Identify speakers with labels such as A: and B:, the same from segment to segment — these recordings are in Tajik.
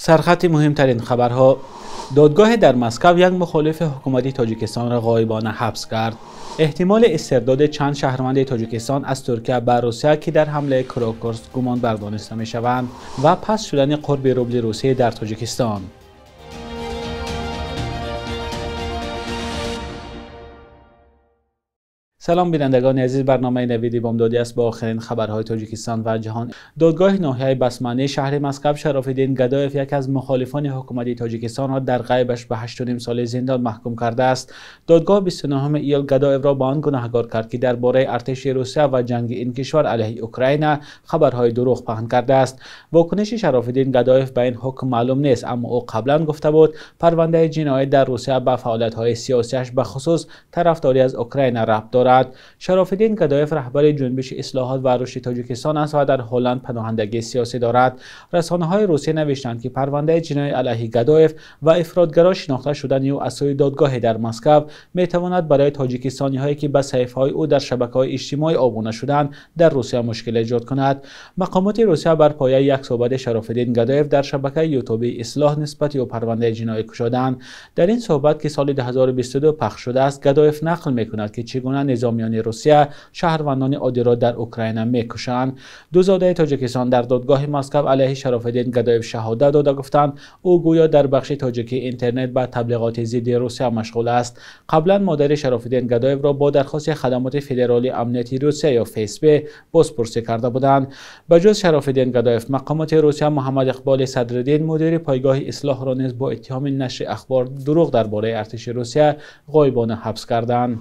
A: Сархати муҳимтарин хабарҳо. Додгоҳе дар Москва як мухолифи ҳукумати Тоҷикистонро ғоибона ҳабс кард. Эҳтимоли истирдоди чанд шаҳрванди Тоҷикистон аз Туркия ба Русия, ки дар ҳамлаи Крокус гумон бардониста мешаванд, ва паст шудани қурби рубли Русия дар Тоҷикистон. Салом бинандагони азиз, барномаи Навиди Бомдодӣ аст бо охирин хабарҳои Тоҷикистон ва ҷаҳон. Додгоҳи ноҳияи Басманӣ шаҳри Москва Шарофиддин Гадоев, яке аз мухолифони ҳукумати Тоҷикистонро дар ғайбаш ба 8,5 соли зиндон маҳкум кардааст. Додгоҳ 29 июл Гадоевро ба он гунаҳгор кард, ки дар бораи артиши Русия ва ҷанги ин кишвар алайҳи Украина хабарҳои дурӯғ паҳн кардааст. Вокуниши Шарофиддин Гадоев ба ин ҳукм маълум нест, аммо ӯ қаблан гуфта буд, парвандаи ҷиноӣ дар Русия ба фаъолиятҳои сиёсиаш, ба хусус тарафдорӣ аз Украина, рабт дорад. Шарофиддин Гадоев раҳбари ҷунбиши ислоҳот ва рушди Тоҷикистон аст ва дар Ҳолланд паноҳандагии сиёсӣ дорад. Расонаҳои русия навиштанд, ки парвандаи ҷиноӣ алайҳи Гадоев ва ифротгаро шинохта шудани ӯ аз сӯи додгоҳе дар Москва метавонад барои тоҷикистониҳое, ки ба саҳифаҳои ӯ дар шабакаҳои иҷтимоӣ обуна шуданд, дар Русия мушкил эҷод кунад. Мақомоти Русия бар пояи як суҳбати Шарофиддин Гадоев дар шабакаи ютуби Ислоҳ нисбати ӯ парвандаи ҷиноӣ кушоданд. Дар ин суҳбат, ки соли 2022 пахш шудааст, Гадоев нақл мекунад, ки чӣ гуна низомиёни Русия шаҳрвандони оддиро дар Украина мекушанд. Ду зодаи Тоҷикистон дар додгоҳи Москва алайҳи Шарофиддин Гадоев шаҳодат дода гуфтанд, ӯ гӯё дар бахши тоҷикии интернет ба таблиғоти зидди Русия машғул аст. Қаблан модари Шарофиддин Гадоевро бо дархости хадамоти федералии амнияти Русия ё ФСБ бозпурсӣ карда буданд. Ба ҷуз Шарофиддин Гадоев, мақомоти Русия Муҳаммад Иқболи Садриддин, мудири пойгоҳи Ислоҳро низ бо иттиҳоми нашри ахбор дурӯғ дар бораи артиши Русия ғоибона ҳабс карданд.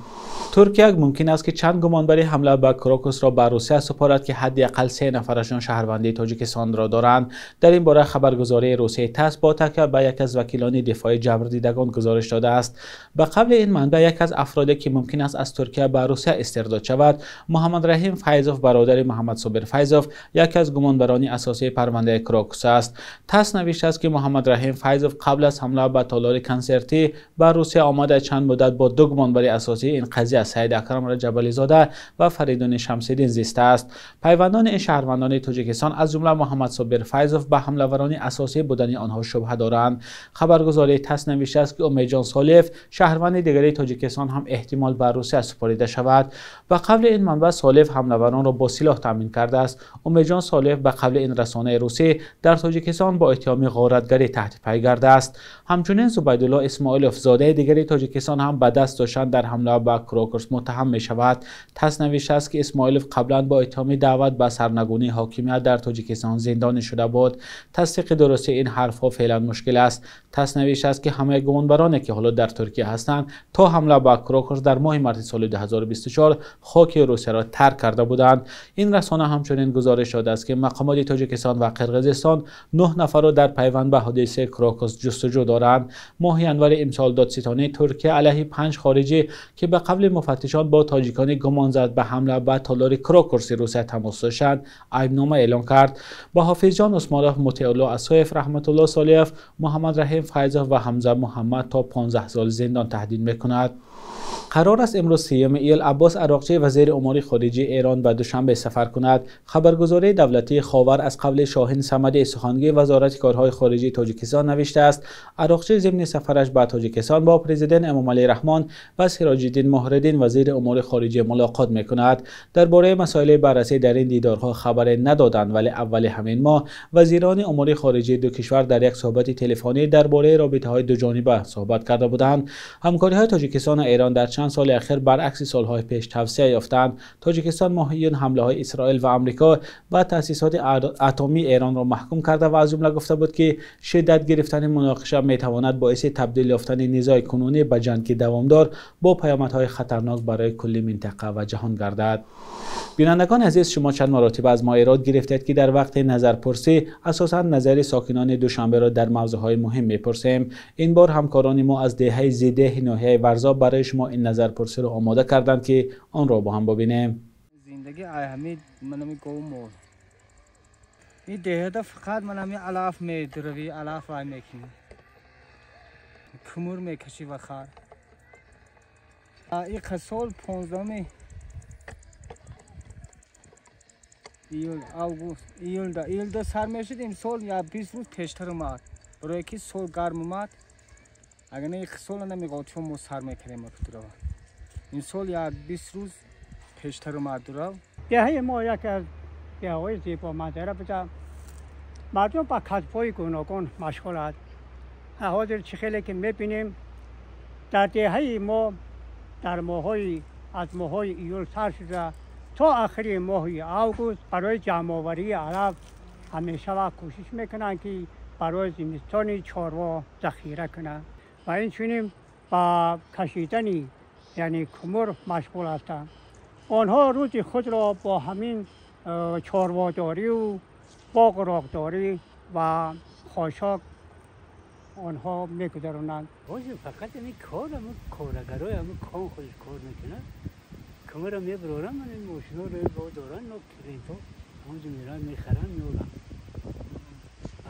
A: Туркия мумкин аст, ки чанд гумонбари ҳамла ба Крокусро ба Русия супорад, ки ҳадди ақал 3 нафарашон шаҳрвандии Тоҷикистонро доранд. Дар ин бора хабаргузории Русияи ТАСС бо такя ба яке аз вакилони дифои ҷабрдидагон гузориш додааст. Ба қавли ин манбаъ, яке аз афроде, ки мумкин аст аз Туркия ба Русия истирдод шавад, Муҳаммад Раҳим Файзов, бародари Муҳаммад Собир Файзов, яке аз гумонбарони асосии парвандаи Крокус аст. ТАСС навиштааст, ки Муҳаммад Раҳим Файзов қабл аз ҳамла ба толори консертӣ ба Русия омада чанд муддат бо ду гумонбари асосии ин қазия, Саид Акрам Раҷабализода ва Фаридуни Шамсиддин, зистааст. Пайвандони ин шаҳрвандони Тоҷикистон, аз ҷумла Муҳаммад Собир Файзов, ба ҳамлаварони асосӣ будани онҳо шубҳа доранд. Хабаргузории ТАСС навиштааст, ки Умедҷон Солиев, шаҳрванди дигари Тоҷикистон, ҳам эҳтимол ба Русия супорида шавад. Ба қавли ин манбаъ, Солиев ҳамлаваронро бо силоҳ таъмин кардааст. Умедҷон Солиев, ба қавли ин расонаи русӣ, дар Тоҷикистон бо иттиҳоми ғоратгарӣ таҳти пайгард аст. Ҳамчунин Зубайдулло Исмоилов, зодаи дигари Тоҷикистон, ҳам ба даст доштан дар ҳамла ба Крокус муттаҳам мешавад. ТАСС навиштааст, ки Исмоилов қаблан бо иттиҳоми даъват ба сарнагунии ҳокимият дар Тоҷикистон зиндонӣ шуда буд. Тасдиқи дурустии ин ҳарфҳо феълан мушкил аст. ТАСС навиштааст, ки ҳамаи гумонбароне, ки ҳоло дар Туркия ҳастанд, то ҳамла ба Крокус дар моҳи марти соли 2024 хоки Русияро тарк карда буданд. Ин расона ҳамчунин гузориш додааст, ки мақомоти Тоҷикистон ва Қирғизистон 9 нафарро дар пайванд ба ҳодисаи Крокус ҷустуҷӯ доранд. Моҳи январи имсол додситонии Туркия алайҳи 5 хориҷӣ, ки ба қавли муфаттишон бо тоҷикони гумонзад ба ҳамла ба толори Крокуси Русия тамос доштанд, айбнома эълон кард. Ба Ҳофизҷон Усмонов, Мутеулло Асоев, Раҳматулло Солиев, Муҳаммад Раҳим Файзов ва Ҳамза Муҳаммад то 15 сол зиндон таҳдид мекунад. Қарор аст имрӯз 3 июл Аббос Арақчӣ, вазири умури хориҷии Эрон, ба Душанбе сафар кунад. Хабаргузории давлатии Ховар аз қавли Шоҳин Самадӣ, сухангӯи вазорати корҳои хориҷии Тоҷикистон, навиштааст, Арақчӣ зимни сафараш ба Тоҷикистон бо президент Эмомалӣ Раҳмон ва Сироҷиддин Муҳриддин, вазири умури хориҷа, мулоқот мекунад. Дар бораи масоили баррасӣ дар ин дидорҳо хабаре надоданд, вале аввали ҳамин моҳ вазирони умури хориҷии ду кишвар дар як суҳбати телефонӣ дар бораи робитаҳои дуҷониба суҳбат карда буданд. Ҳамкориҳои Тоҷикистон ва Эрон дар чанд соли ахир баръакси солҳои пеш тавсия ёфтанд. Тоҷикистон моҳи июн ҳамлаҳои Исроил ва Амрико ба таъсисоти атомии Эронро маҳкум карда ва аз ҷумла гуфта буд, ки шиддат гирифтани муноқиша метавонад боиси табдил ёфтани низои кунунӣ ба ҷанги давомдор бо паёмадҳои хатарнок барои кулли минтақа ва ҷаҳон гардад. Бинандагони азиз, шумо чанд маротиба аз мо эрод гирифтед, ки дар вақти назарпурсӣ асосан назари сокинони Душанберо дар мавзӯъҳои муҳим мепурсем. Ин бор ҳамкорони мо аз деҳаи Зидеҳи ноҳияи Варзоб барои шумо ин назарпурсиро омода карданд, ки онро бо ҳам бибинем.
B: Зиндагӣ ҳамид манами говмол. Ин деҳада фақат манами алаф медравӣ, алаф вай мекунӣ. Кумур мекашӣ ва хар. Ин сол 15 июл, август, июлда сар мешуд, имсол я 20 рӯз пештар омад. Барои ки сол гарм омад, агар не сол намеғотиҳо мо сар мекардем дурав. Ин сол як 20 рӯз пештар омад дурав.
C: Деҳаи мо яке аз деҳаҳои зебоманзара буда. Мардум ба касбҳои гуногун машғуланд. Ҳозир чӣ хеле ки мебинем, дар деҳаи мо дар моҳҳои аз моҳҳои июл сар шуда то охири моҳи август барои ҷамъоварии алаф ҳамеша вақт кӯшиш мекунанд, ки барои зимистони чорво захира кунанд ва инчунин ба кашидани яъне кумур машғул ҳастанд. Онҳо рӯзи худро бо ҳамин чорводорию боғу роғдорӣ ва хошок онҳо мегузаронанд.
D: Ҳозир фақат ҳамин кор, ҳамин корагарои ҳамин кон худаш кор мекунад. Кумура мебарорам, ман ин мошиноро бо доран, но клиентҳо ҳамонҷо мераванд, мехаранд, меоранд.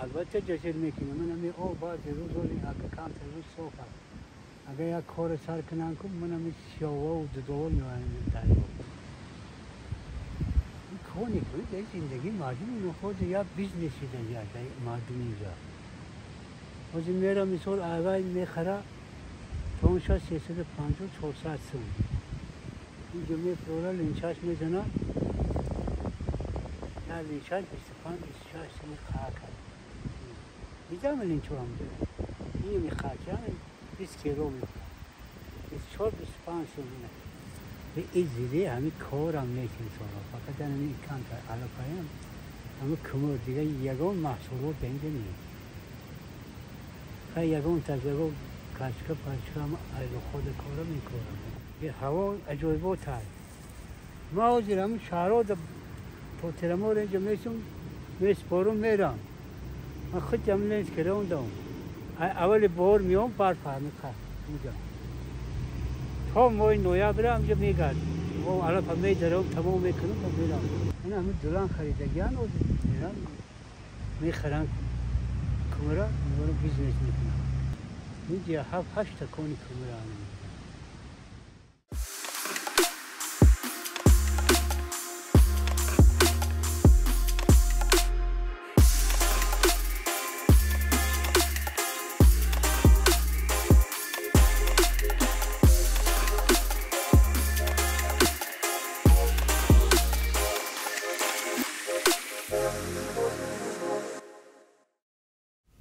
D: Албатта ҷашр мекунем. Ман ҳамин об баъзе рӯз оли агар камтар рӯз соф аст. Агар як кор сар кунанд, ку ман ҳамин сиёҳо дудово меоянд дарё. Ин коне ку дар зиндагии мардум ино ҳозир як бизнес шида мардум инҷа. Ҳозир мера мисол аввал мехара тонша 350-400 сум. Инҷо мефурора линчаш мезана. Я линчаш 25-26 сум хака. Дидам линчо ҳам дора. Ин мехака 20 кило мефурора. 24-25 сум. Ин зире ҳамин корам нест инсонҳо. Фақат ҳамин камтар алафаям ҳамин кумур дига ягон маҳсулот ба инҷа нест. Ягон таҷриба качка пачка айло худ кора мекорам. Ҳаво аҷоибот аст. Ма ҳозир ҳамин шаҳрҳо то тирамоҳ инҷо месум, месупорум, мерам. Ман худ ҳамин ленс кирондам. Аввали баҳор меом, барф ҳамин инҷо. То моҳи ноябр ҳаминҷо мегардем. Алафа медарам, тамом мекунам ва мерам. Ин ҳамин дулан харидагиан ҳозир мерам, мехарам кумура, мебарам бизнес мекунам. Инҷа 7-8 та кони кумура ҳамин.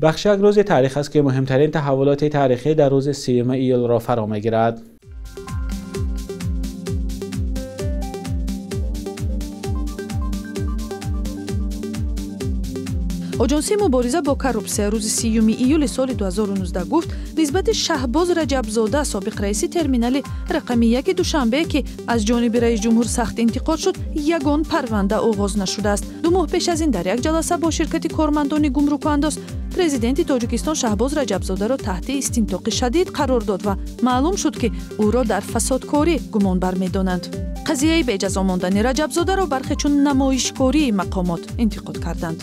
A: بخش یک روز تاریخ است که مهمترین تحولات تاریخی در روز 30 ایول را فرا می‌گیرد.
E: Оҷонсии мубориза бо коррупсия рӯзи 30 июли соли 2019 гуфт, нисбати Шаҳбоз Раҷабзода, собиқ раиси терминали рақами 1 Душанбе, ки аз ҷониби раисҷумҳур сахт интиқод шуд, ягон парванда оғоз нашудааст. 2 моҳ пеш аз ин дар як ҷаласа бо ширкати кормандони гумрукандоз президенти Тоҷикистон Шаҳбоз Раҷабзодаро таҳти истинтоқи шадид қарор дод ва маълум шуд, ки ӯро дар фасодкорӣ гумонбар медонанд. Қазияи беҷазо мондани Раҷабзодаро бархе чун намоишкории мақомот интиқод карданд.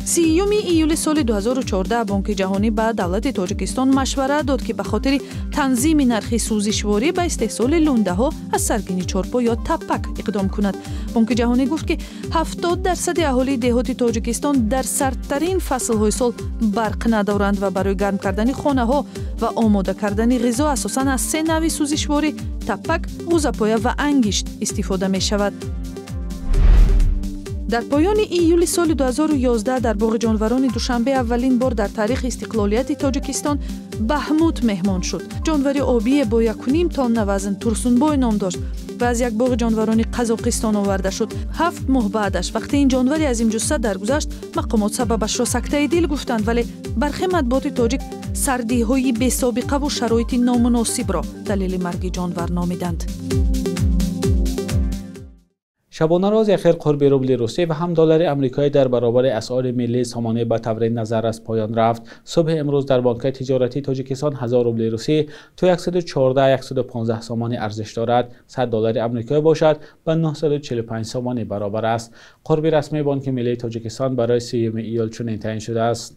E: 30 июли соли 2014 Бонки ҷаҳонӣ ба давлати Тоҷикистон машварат дод, ки ба хотири танзими нархи сӯзишворӣ ба истеҳсоли лундаҳо аз саргини чорпо ё таппак иқдом кунад. Бонки ҷаҳонӣ гуфт, ки 70% аҳолии деҳоти Тоҷикистон дар сардтарин фаслҳои сол барқ надоранд ва барои гарм кардани хонаҳо ва омода кардани ғизо асосан аз 3 навъи сӯзишворӣ таппак, ғӯзапоя ва ангишт истифода мешавад. Дар поёни июли соли 2011 дар боғи ҷонварони Душанбе аввалин бор дар таърихи истиқлолияти Тоҷикистон Баҳмуд меҳмон шуд. Ҷонвари обие бо 1,5 тонна вазн Турсунбой ном дошт ва аз як боғи ҷонварони Қазоқистон оварда шуд. 7 моҳ баъдаш вақте ин ҷонвари азимҷусса даргузашт, мақомот сабабашро сактаи дил гуфтанд, вале бархе матбуоти тоҷик сардиҳои бесобиқаву шароити номуносибро далели марги ҷонвар номиданд.
A: Шабонарӯзи охир қурби рубли русӣ ва ҳам доллари амрикоӣ дар баробари асъори миллии сомонӣ ба таври назаррас поён рафт. Субҳи имрӯз дар бонкҳои тиҷоратии Тоҷикистон 1000 рубли русӣ то 114-115 сомонӣ арзиш дорад. 100 доллари амрикоӣ бошад ба 945 сомонӣ баробар аст. Қурби расмии Бонки миллии Тоҷикистон барои 30 июл чунин таъин шудааст.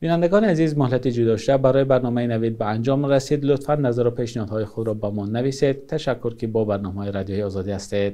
A: Бинандагони азиз, муҳлати ҷудошуда барои барномаи Навид ба анҷом расид. Лутфан назару пешниҳодҳои худро ба мо нависед. Ташаккур, ки бо барномаҳои Радиои Озодӣ ҳастед.